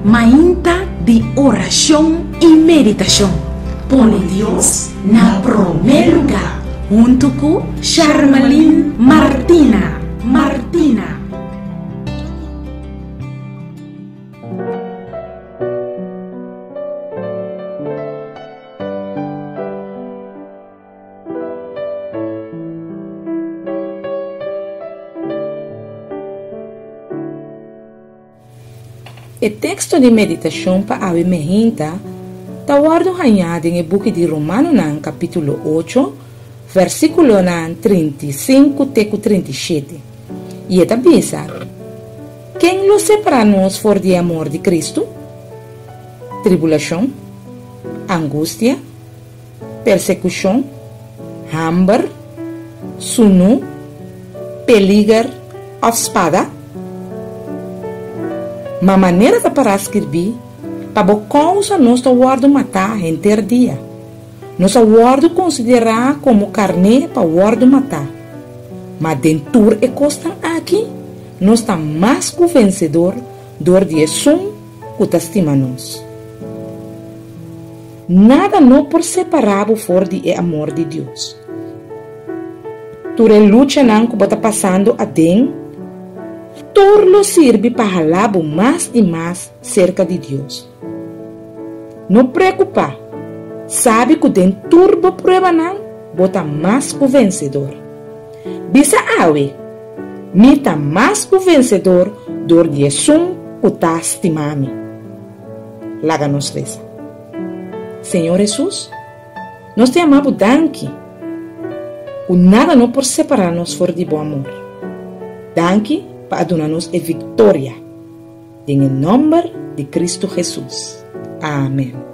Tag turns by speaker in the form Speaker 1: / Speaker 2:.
Speaker 1: Mainta di orashon i meditashon. Pone Dios na promé lugá huntu ku Sharmalyn Martina. Martina.
Speaker 2: E teksto di meditashon pa awe mehinta ta wòrdu hañá den e buki di Romanonan kapítulo ocho, versíkulonan 35 te ku 37, i e ta bisa, Ken lo separá nos for di e amor di Kristu? Tribulashon? Angustia? Persekushon, hamber, sunú, peliger òf spada? Ma manera ta pará skirbí, Pa bo kousa nos ta wòrdu matá henter dia. Nos a wòrdu konsiderá komo karné pa wòrdu matá. Ma den tur e kosnan aki nos ta mas ku vensedor dor di esun ku ta stima nos. Nada no por separá bo for di e amor di Dios. Tur e luchanan ku bo ta pasando aden, tur lo sirbi pa halá bo mas i mas serka di Dios. No preokupá, sabi ku den tur bo pruebanan bo ta mas ku vensedor. Bisa awe, Mi ta mas ku vensedor dor di esun ku ta stima mi. Laga nos resa. Señor Hesus, nos ta yama Bo danki ku nada no por separá nos for di Bo amor. Danki pa a duna nos e viktoria. Den e nòmber di Kristu Hesus. Amen.